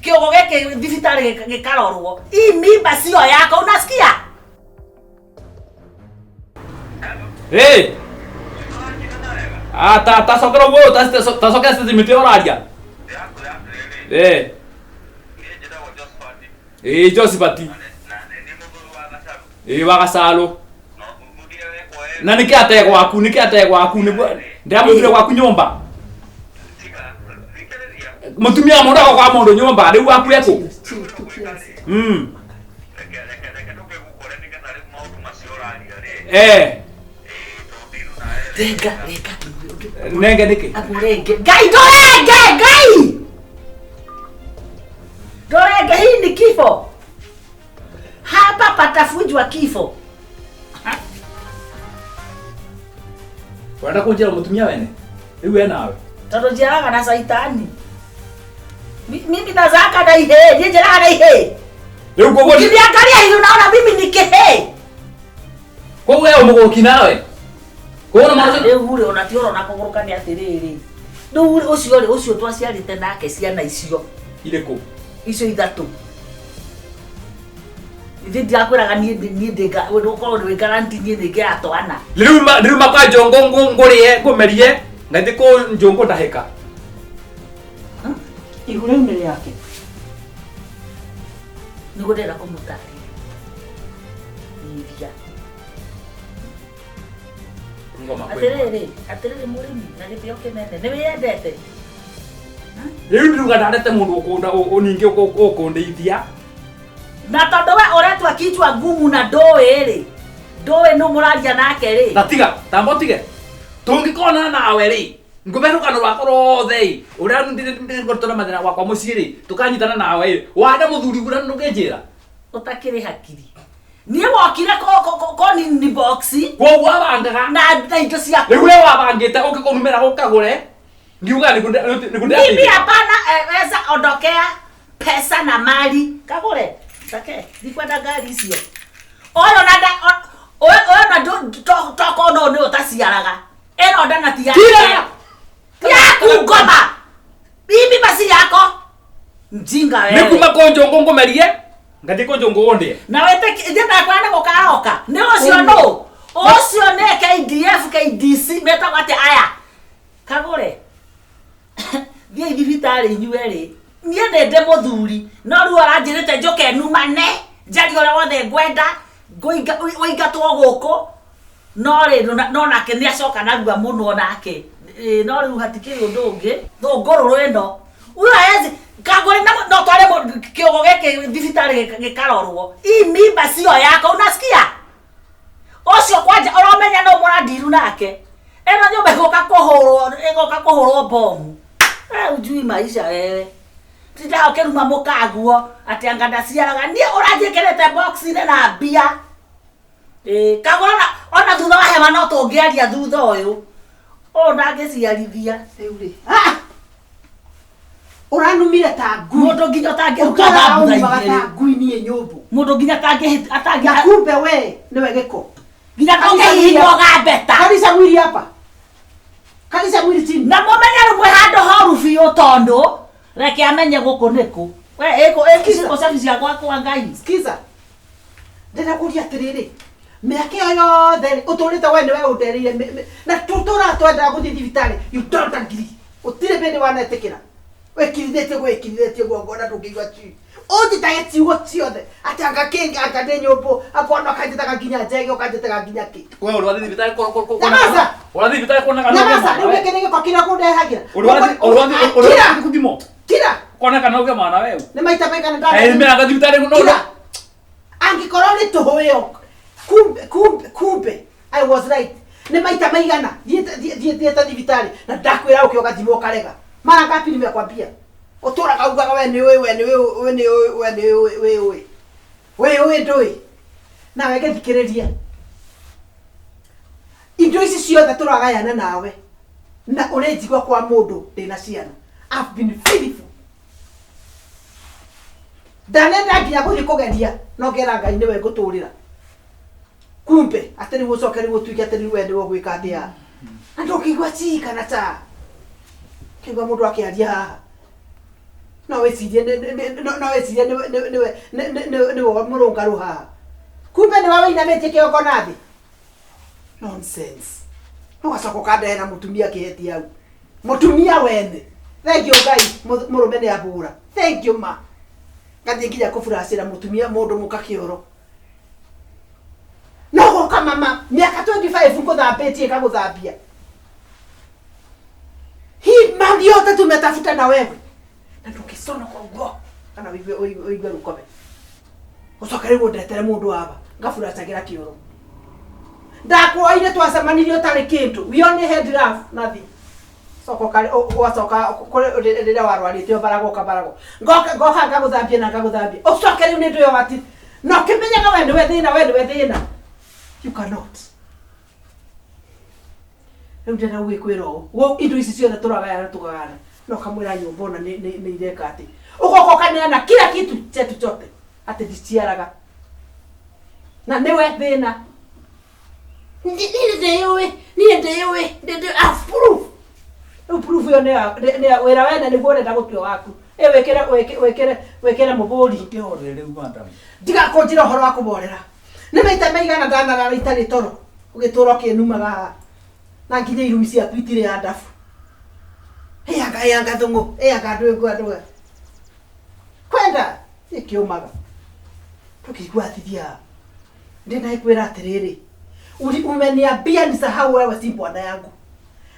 kĩogo gĩkĩ thibitarĩ gĩkarorwo. Hii mimba sio yako, unasikia? Hey! Ah, ta ta sokera guo, ta ta sokera statement ĩyo ũraria. Eh. Eh, Josephat. Eh, wa Gacarũ. Na nĩkĩ ate gwaku, nĩkĩ ate gwaku nĩguo ndĩramũthire gwaku nyũmba. Mũtumia wa mũndũ agoka kwa mũndũ nyũmba, rĩu gwaku ekũ? Eh. Renga, renga. Nenge nĩkĩ? Akũrenge. Ngai ndũrenge, Ngai! Ndũrenge, hii ni kifo. Hapa patavunjwa kifo. Ũrenda kũnjĩra mũtumia wene? Rĩu enawe. Tondũ njiaraga na caitani. Mimi nazaka na ihĩĩ, niĩ njaraga na ihĩĩ. Rĩu koguo Ukiniangalia hivi unaona mimi ni kĩhĩĩ. Koguo we ũmũgũki nawe. Koguo na maũndũ Rĩu rĩ ona ti ũrona kũgũrũka nĩ atĩrĩrĩ. Rĩu rĩ ũcio rĩ ũcio twaciarĩte nake ciana icio irĩkũ? Icio ithatũ. Ithe ndirakwĩraga niĩ niĩ ndĩ ũkorwo nĩ guarantee niĩ nĩ ngĩra twana. Rĩu ma rĩu makwa njongo ngũrĩe ngũmerie ngathi kũ njongo ndahĩka. Ihu rĩu nĩ rĩake. Nĩguo ndĩrenda kũmũtarĩria. Nyihia. Ngoma kwĩ. Atĩrĩrĩ, atĩrĩrĩ mũrĩmi na gĩtĩo kĩnene nĩ wĩyendete. Rĩu ndiruga ndandete mũndũ ũkũnda ningĩ ũkũndeithia. Na tondũ we ũretua kichwa ngumu na ndũĩ rĩ, ndũĩ nũ mũraria nake rĩ. Ta tiga, tamba ũtige. Tũngĩkonana nawe rĩ, ngũbe rũgano rwakwa rwothe ĩ, ũrĩa ngoretwo na mathĩna gwakwa mũciĩ rĩ, tũkanyitana nawe ĩ, wanda mũthuri ũrĩa ndũngĩnjĩra. Ũtakĩrĩ hakiri. Niĩ wokire ko ni box Koguo wabangaga. na indo ciaku. Rĩu we wabangĩte ũke kũnumĩra ũkagũre, ngiuga nĩguo nĩguo Mimi ndĩrateithĩka. hapana weza ondokea pesa na mali. Kagure. Take, ndikwenda ngari icio. Ũyũ na nda ũyũ ũyũ na toko no nĩ ũtaciaraga. Ĩno ndana ti yake. Kira! Yaku ngoma. Mimi basi yako. Mjinga Nĩ wewe. kuma kũ njũngũ ngũmerie, ngathiĩ kũ njũngũ ũndĩe. Na wete ithe ndakwa nĩ gũkaroka. Nĩ ũcio nũ? Ũcio nĩ KDF KDC metagwo atĩa aya? Kagũre. Thiĩi thibitarĩ inyuerĩ. Niĩ nĩ ndĩ mũthuri no rĩu aranjĩrĩte njũke numane njarie ũrĩa wothe ngwenda ũingatwo gũkũ no rĩ no nake nĩ acoka narua mũno nake. Ĩĩ, no rĩu hatikĩrĩ ũndũ ũngĩ thũngũrũrũ ĩno huyo hawezi Kagũre na no tware kĩogo gĩkĩ thibitarĩ gĩkarorwo. Hii mimba sio yako, unasikia? Ũcio kwanja ũramenya no mũrandiru nake. Ĩno nyũmba ĩgũka kũhũrwo ĩgũka kũhũrwo bomu. Eh, ujui maisha wewe. Tindaga ũkĩruma mũkaguo atĩ anga ndaciaraga. Niĩ ũranjĩkĩrĩte box-inĩ na mbia. Ĩĩ, Kagũra ona ona thutha wa hema no tũngĩaria thutha ũyũ. Ũyũ ndangĩciarithia. Rĩu rĩ. Ah! Ũranumire ta ngui. Mũndũ nginya ũtangĩruta Ũtũraga thambura ũnumaga ta igĩrĩ. ngui niĩ nyũmbũ. Mũndũ nginya atangĩhĩ Na atangĩ kumbe we nĩwe gĩko. nginya tũngĩhihinywo gambeta. Kalisha mwili hapa. Kalisha mwili chini. Na mũmenye rĩu mwĩ handũ horu biũ tondũ reke amenye gũkũ nĩkũ. We ĩkũ ĩkũ cabi cia gwakwa Ngai. Sikiza. Ndĩrenda kũria atĩrĩrĩ, mĩaka ĩyo yothe rĩ, ũtũrĩte we nĩwe ũndereire na tũtũraga twendaga gũthiĩ thibitarĩ, you don't agree. Gũtirĩ hĩndĩ wanetĩkĩra. Wĩkirithĩtie ũguo wĩkirithĩtie ũguo ngona ndũngĩigua chi. Ũnjĩtage ciugo ciothe atĩ anga kĩ anga ndĩ nyũmbũ, anga ona ũkanjĩtaga nginya njege ũkanjĩtaga nginya kĩ. We ũrathiĩ thibitarĩ Nyamaza! ũrathiĩ thibitarĩ kuona kana ũgĩe Nyamaza, mwana rĩu we? gĩkĩ nĩ gĩko kĩrĩa kũndehagĩra. Ũrathiĩ Kira! ũrathiĩ gũthimwo Kira! kuona kana ũgĩe mwana we? Nĩ maita maigana Eh, ndanathiĩ meraga thibitarĩ no Kira! Angĩkorwo nĩ tũhũ ĩyo, kumbe kumbe kumbe I was right. Nĩ maita maigana thiĩte thibitarĩ na ndakwĩra ũke ũgathimwo ũkarega. Mara ngapi nimekwambia? Ũtũraga ugaga we nĩ ũĩ we nĩ ũĩ we nĩ ũĩ we nĩ ũĩ wĩ ũĩ. Wĩ ũĩ ndũĩ. Nawe gĩthikĩrĩrie. Indo ici ciothe tũragayana nawe na ũrĩ njigua kwa mũndũ ndĩna ciana. I've been faithful. Ndanenda nginya gũthiĩ kũgeria no ngera Ngai nĩwe ngũtũrĩra. Kumbe atĩ rĩu ũcoke rĩu ũtuĩke atĩ rĩu we nĩwe ũgwĩka atĩa. Na ndũngĩigua chii kana cha. Kĩigua mũndũ akĩaria haha. No wĩcirie no wĩcirie nĩwe mũrũngarũ haha, kumbe nĩwe wĩinamĩtie kĩongo na thĩ. Nonsense. Ũgacoka ũkandehera mũtumia kĩheti hau, mũtumia wene. Thank you Ngai, mũrũme nĩ ahũra. Thank you ma. Ngathiĩ nginya kũburacĩra mũtumia mũndũ mũka kĩoro. No goka mama mĩaka 25 ngũthambĩtie ĩkagũthambia. Hii mali yote tumetafuta na wewe, na ndũngĩconoka ũguo kana ũigue rũkobe, ũcoke rĩu ũndetere mũndũ waba ngaburacagĩra kĩoro. Ndakuoire twacemanirie ũtarĩ kĩndũ. We only had love, nothing. Coka ũgacoka rĩrĩa warwarĩte ũbaragwo ũkabaragwo, ngoka ngoka ngagũthambia na ngagũthambia, ũcoke rĩu nĩ ndũyo wati na ũkĩmenyaga we nĩwe thĩna, we nĩwe thĩna. You cannot. Rĩu ndĩrenda gũgĩkwĩra ũũ, indo ici ciothe tũragayana tũkagayana na ũkamwĩra nyũmba ona nĩ ireka atĩ ũgoka ũkaneana kila kitu chetu chote atĩ ndiciaraga na nĩwe thĩna. Niĩ ndĩyũĩ, niĩ ndĩyũĩ, ndĩ I proof. Rĩu proof ĩyo nĩ wĩra wene nĩguo ũrenda gũtua waku. Ĩ wĩkĩre wĩkĩre wĩkĩre mũbũri. Kĩhorere rĩu, madam. Tiga kũnjĩra ũhoro wa kũborera. Nĩ maita maigana ndanarara itarĩ toro ũgĩtũra ũkĩnumaga haha na nginya irumi ciaku itirĩ ya ndabu. Ĩanga ĩanga thũng'ũ ĩanga ndwĩngũ andũ kwenda ĩkĩũmaga tũkĩigua athithia. Ndĩna ĩkwĩra atĩrĩrĩ, umeniambia nisahau wewe si bwana yangu.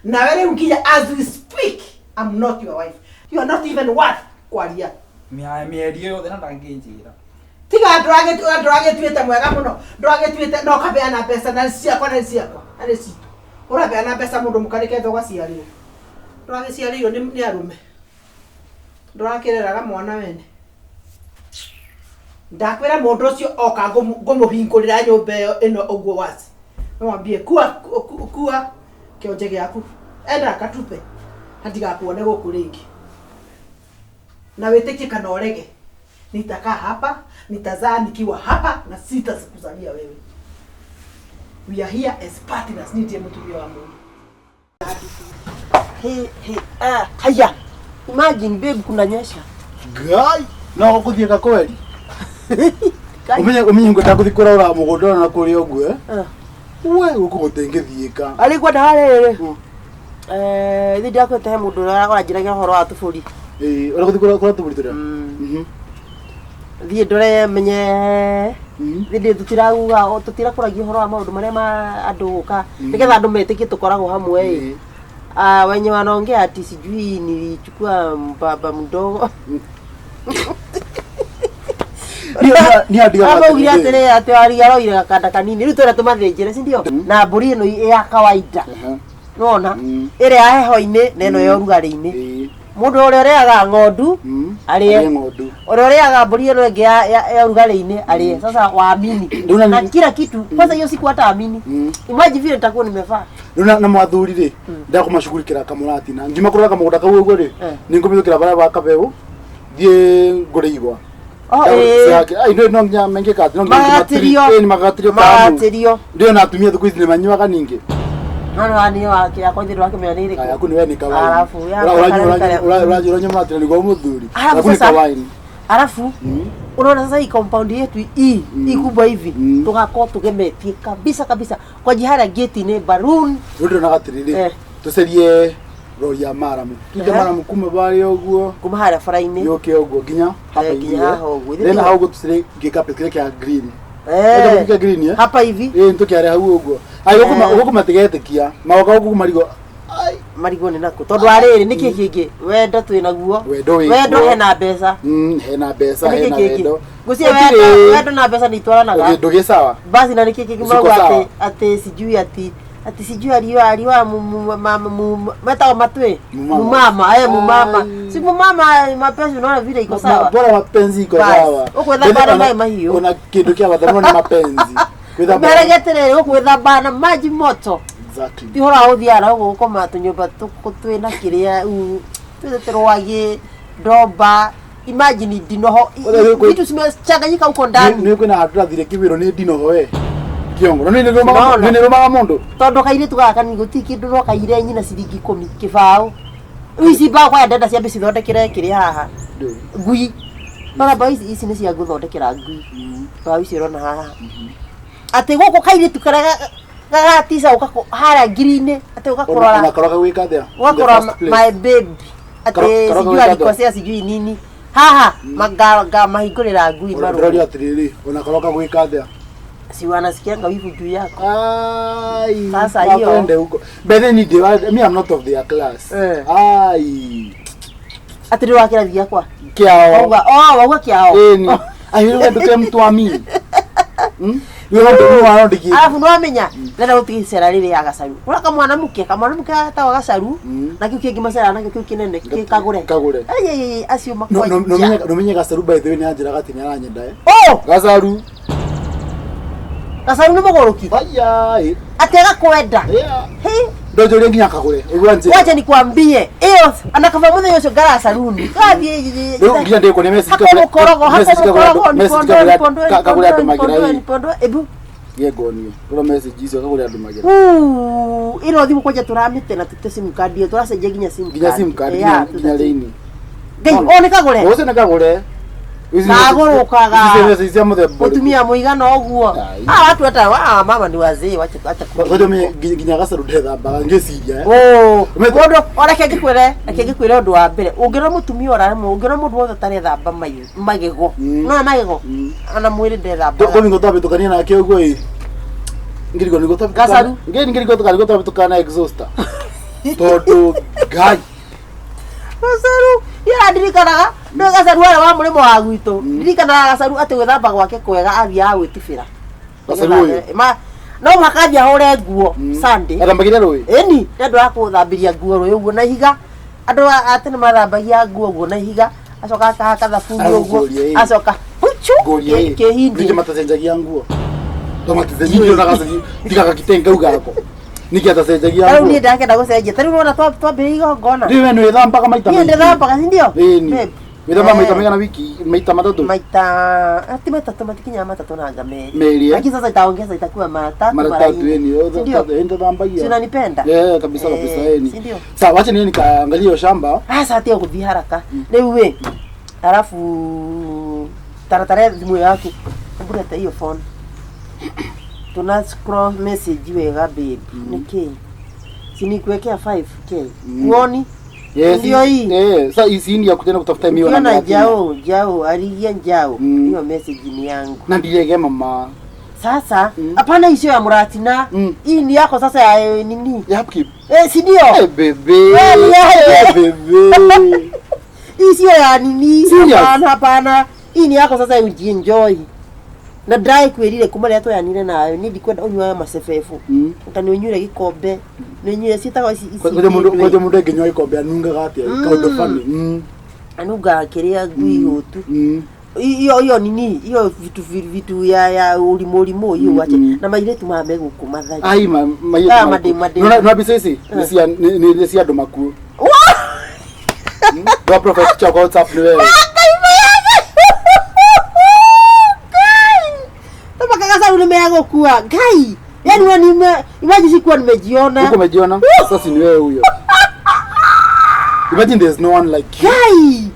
Nawe rĩu nginya as we speak, I'm not your wife. You are not even worth kwaria. Mĩario yothe na ndangĩnjĩra. Tiga ndũragĩtuĩte mwega mũno, ndũragĩtuĩte na ũkabeana mbeca na ciakwa na ciakwa na nĩ citũ. Ũrabeana mbeca mũndũ mũkarĩke ũgaciarĩrwo. Ndũragĩciarĩirwo nĩ arũme. Ndũrakĩreraga mwana wene. Ndakwĩra mũndũ ũcio oka ngũmũhingũrĩra nyũmba ĩyo ĩno ũguo waci. Mwambie kua kua kĩonje gĩaku. Enda katupe na ndigakuone gũkũ rĩngĩ. Na wĩtĩkie kana ũrege, nitakaa hapa, nitazaa nikiwa hapa na sitakuzalia wewe. We are here as partners. Niĩ ndiĩ mũtumia wa mũndũ. Hey, hey, ah, haya. Imagine babe, kunanyesha. Ngai no gũthiĩ ka kweri. Kai. Ũmenye ngwenda gũthiĩ kũrora mũgũnda na kũrĩa ũguo, eh? Ah. We gũkũ gũtingĩthiĩka. Arĩ kwenda harĩ. Eh, ithe ndiakwete he mũndũ ũrĩa ũranjĩragia ũhoro wa tũbũri. Ĩĩ, ũrĩa gũthiĩ kũrora tũbũri tũrĩa. Thiĩ ndore menye thĩ tũtirauga tũtirakũragia ũhoro wa maũndũ marĩa ma andũ gũka nĩgetha andũ metĩkie tũkoragwo hamwe ĩ. Ah, wenye wanaongea ati sijui nilichukua mbaba mdogo. Niĩ andigaga Amaugire atĩrĩrĩ. atĩrĩ atĩ wariga aroire gakanda kanini rĩu twenda tũmathĩnjĩre, si ndio? Na mbũri ĩno ya kawaida nona ĩrĩa ya heho-inĩ na ĩno ya ũrugarĩ-inĩ. Mũndũ ũrĩa ũrĩaga ng'ondu arĩe. Arĩe ng'ondu. Ũrĩa ũrĩaga mbũri ĩno ĩngĩ ya ũrugarĩ-inĩ arĩe. Sasa waamini Rĩu na kila kitu kwanza hiyo siku hata amini. Imagine vile nitakuwa nimevaa. Rĩu na mwathuri rĩ, ndakũmacugurikĩra kamũratina ngima kũrora kamũgũnda kau ũguo rĩ, nĩ ngũmĩthũkĩra barĩa ba kabeu thiĩ ngũre igwa. Oh, ĩĩ. Ai no nginya mengĩka atĩ no nginya Magatĩrio. Ĩĩ, nĩ magatĩrio kamu. Magatĩrio. Ndio na atumia thikũ ici nĩ manyuaga ningĩ. No no ni wake yakwa ithe ndwakĩmenya nĩ ĩrĩkũ. Yaku nĩ we nĩ kawaini. Arabu, yakwa Ũranyua mũratina nĩguo mũthuri. Alafu Yaku nĩ sasa- kawaini. Alafu unaona sasa hii compound yetu hii hii kubwa hivi tugakorwo tugemetie kabisa kabisa kwa jihara gate ni balloon. Rĩu ndĩronaga atĩrĩrĩ, tũcarie rori ya maramu tute maramu kuma barĩa ũguo kuma harĩa bara-inĩ yũke ũguo nginya hapa Eh, nginya hivi, eh. haha ũguo. Then hau ũguo tũcarie gĩkapet kĩrĩa kĩa green. Eh. Kĩa green, eh? Hapa hivi. Ĩĩ, nĩtũkĩare hau ũguo. Ai gũkũ matigetĩkia magoka gũkũ marigo. Marigwo nĩ nakũ tondũ arĩrĩ nĩkĩ kĩngĩ wendo twĩ naguo. Wendo wĩ wendo kuo. Hena mbeca. Hena mbeca. Nĩkĩ Hena kĩngĩ? wendo. Ngwĩciria Gũtirĩ. wendo na mbeca nĩ itwaranaga. Ndũgĩ sawa. Basi na nĩkĩ kĩngĩ Ziko mauga sawa. atĩ sijui ati sijui aliwa metagwo matwi. Mumama. Mumama, eh, mumama si mumama mapenzi unaona vile iko sawa. Bora mapenzi iko Basi. sawa. Ũkwĩthamba Mbele na maĩ mahiũ. Ona kĩndũ kĩa bata mũno nĩ mapenzi. Kwĩthamba. Merege atĩrĩrĩ ũgwĩthamba na maji moto. Exactly. Ti ũhoro wa gũthiaga na gũkũ gũkoma tũnyũmba twĩna kĩrĩa twĩte rwagĩ ndomba. Imagine ndinoho vitu zimechanganyika huko ndani. Nĩ kwĩna handũ ndathire kĩwĩrwo nĩ ndinoho we kĩongo na nĩ Unaona? nĩrũmaga mũndũ. Tondũ kairĩtu gaka kanini gũtirĩ kĩndũ no kaire nyina ciringi ikũmi kĩbaũ. Rĩu ici mbaũ kwaya ndenda ciambe cithondekere kĩrĩa haha. Ndũĩ. Ngui bara mbaũ ici ici nĩ cia gũthondekera ngui. Mbaũ ici ũrona haha atĩ gũkũ kairĩtu karĩa gagatica ũka harĩa ngiri-inĩ atĩ ũka kũrora Ona karoka gwĩka atĩa? In the ũgakora first place. my baby atĩ Karoka sijui gwĩka atĩa? alikosea sijui nini haha ngamahingũrĩra ngui Ona marũrũ. ndĩroria atĩrĩrĩ, ona karoka gwĩka atĩa? Si wanasikianga wivu juu yako. Ai, Sasa hiyo- wakwende huko. By then me I'm not of their class. Eh. Ai. Atĩ nĩ wa kĩrathi gĩakwa. Kiao. Wauga oh wauga kĩao. Ĩni. Ai, wewe nduke mtu wa mimi. Wewe ndio mwana ndiki. Arabu nĩwamenya renda gũtiga icera rĩrĩ ya gacaru ũrĩa kamwana mũke kamwana mũke gatagwo gacaru na kĩu kĩngĩ macera nakĩo kĩu kĩnene kĩ kagũre. Kagũre. Ai, ai, ai, acio No no no makwanja. menye no menye gacaru by the way nĩ anjĩraga atĩ nĩ aranyenda eh. Oh Gacaru. Gacaru nĩ mũgũrũki. Aya. Eh. Atĩ agakwenda. Yeah. Hĩ. Ndonjũrie nginya kagũre. Ũguo anjĩra. Wacha nikwambie ĩyo anakaba mũthenya ũcio ngara saruni gathiĩ Rĩu nginya ndĩkuonia message hako kagũre- mũkorogo hako message kagũre mũkorogo andũ- message nipondoe kagũre nipondoe kagũre andũ nipondoe magira nipondoe ĩ. nipondoe ebu. Ngiye ngonie. Rora message icio kagũre andũ magira. Uu, ĩno thimũ kwanja tũramĩte na tũte sim card ĩyo tũracenjia nginya sim Nginya sim card Yeah, nginya nginya rĩini. Ngai o nĩ kagũre. Ũcio nĩ kagũre. Ici nĩ- Kagũrũkaga. Ici nĩ message cia mũthemba ũrĩkũ? Mũtumia mũigana ũguo. Ai. Ah, watu hata wa mama ni wazee wacha acha Ngoja mimi nginya gacaru ndethambaga ngĩciria eh. Oh, Ũmete- mũndũ o reke ngĩkwĩre ũndũ wa mbere ũngĩona mũtumia ũraremwo ũngĩona mũndũ wothe ũtarethamba magego no magego ona mwĩrĩ ndethambaga. Komi twabĩtũkania nake ũguo ĩ. Ngiriko nĩguo twabĩtũkana. Gacaru. Ngiri ngiriko nĩguo twabĩtũkana na exhauster. Tondũ Ngai. Gacaru ira ndirikanaga nĩ gacaru harĩa wa mũrĩmo wa gwitũ ndirikanaga gacaru atĩ gwĩthamba gwake kwega athiaga gwĩtubĩra. Gacaru ũyũ? No mũhaka athiĩ ahũre nguo Sunday. Athambagĩria rũĩ. Ĩni nĩ andũ a kũthambĩria nguo rũĩ ũguo na ihiga andũ a tene mathambagia nguo ũguo na ihiga acoka akahaka thabuni Arabu ũguo ngũrie, ĩ. acoka puchu Ngũrie ĩ. kĩhindi. Ningĩ matacenjagia nguo. To maticenjagia ndionaga tiga gakitenge kau gako. Nĩkĩ atacenjagia Rĩu nguo? niĩ ndakenda gũcenjia ta rĩu nĩwona twambĩrĩria igongona. Rĩu we nĩ wĩthambaga maita Niĩ maingĩ. ndĩthambaga si ndio? Ĩni. Babe. Wĩthambaga maita Eh. maigana wiki maita matatũ? Maita ati matatũ matikinyaga matatũ na merĩ. Merĩ, eh? Lakini sasa itaongeza itakuwa mara tatu Mara mara tatu nne. ĩni. Si ndio? Ĩni ndathambagia. Si unanipenda? Eh, kabisa kabisa Eh, ĩni. si ndio? Sawa, wacha niende nikaangalie hiyo shamba. Sasa tia gũthiĩ haraka rĩu ĩ arabu taratara thimũ yaku mbũrete hiyo phone tuna scroll message wega babe nĩkĩ sinikuwekea 5K kuoni. Yes. Ndio hii. Eh, sasa hii ni ya kutenda kutafuta miwa na ukiona mirathi. njao njao arigia njao hiyo message ni yangu. Na ndirege mama. Sasa hapana mm. Isio ya muratina hii ni yako sasa ya nini Ya upkeep. Eh, si ndio? Eh, bebe. Wewe ni aje? Eh, bebe. Hii sio ya nini. Serious? Hapana hapana hii ni yako sasa ujienjoy na ndrai kwirire kuma rĩrĩa twayanire nawe niĩ ndikwenda ũnyuaga macebebu nga nĩ ũnyuire gĩkombe nĩ ũnyuire ciĩtagwo ici ici Ngoja mundu kĩndũ ngoja mundu anginyua gikombe anungaga atia kaundu funny. Anungaga kĩrĩa ngui hũtu hiyo hiyo nini hiyo vitu vitu ya ũrimũ ũrimũ hiyo wache na mairĩtu maya megũkũ mathari. Ai ma ma Ah, madem, madem. No no mbica ici nĩ cia nĩ cia andũ makuo. Ndio profile picture kwa WhatsApp ni wewe. Mpaka gacaru nĩ megũkua ngai yani we nime imagine sikuwa nimejiona. Huko umejiona? Sasa ni wewe huyo. Imagine there's no one like you. Ngai,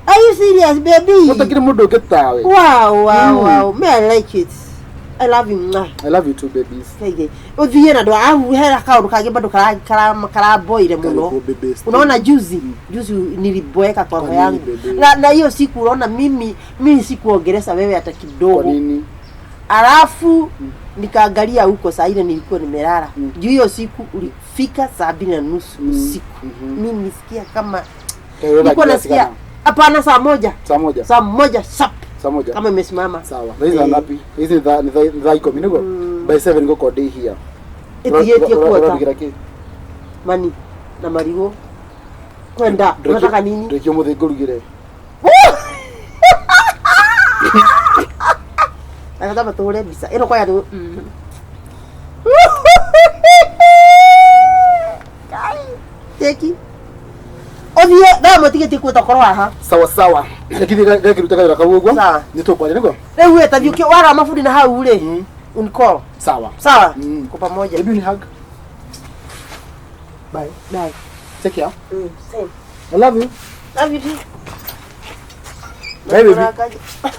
are you serious baby? Utakiri mundu ũngĩ tawe. Wow, wow. Me, I like it. I love you. Mwah. I love you too babies. Kaige. Ũthiĩ na ndũ au hera kaũndũ kangĩ bado karaboire mũno. Karibu baby. Unaona juzi juzi niliboeka kwa Kwa roho nini, yangu baby? na hiyo siku unaona mimi sikuongelesha wewe hata Kwa kidogo. nini? Alafu nikaangalia huko saa ile nilikuwa nimelala juu hiyo siku ulifika 7:30 usiku. Mimi nisikia kama Kayo nilikuwa nasikia hapana saa 1. Saa 1. Saa 1 sharp. Saa 1. Kama imesimama. Sawa. Thaa hizi saa Eh. ngapi? Hizi ni thaa 10 niguo? By 7 ngũkorwo ndĩ here. Ĩtigĩtie kuota. Ũrarugira kĩ? Mani na marigũ kwenda unataka nini? Ndĩki ũmũthĩ ngũrugĩre. Akatamba tũhũre mbica ĩno kwaya nĩ teki ũthiĩ thaa ĩmwe tigĩtie kuota ũkorwo haha. Sawa sawa. Reke ngakĩruta kawĩra kau ũguo. Sawa. Nĩ tũkwaria nĩguo? Rĩu ĩ tathiĩ wara mabundi na hau rĩ unicall. Sawa. Sawa kwa pamoja. Baby ni hug. Bye. Bye. Take care. Same. I love you. Love you too. Bye, baby.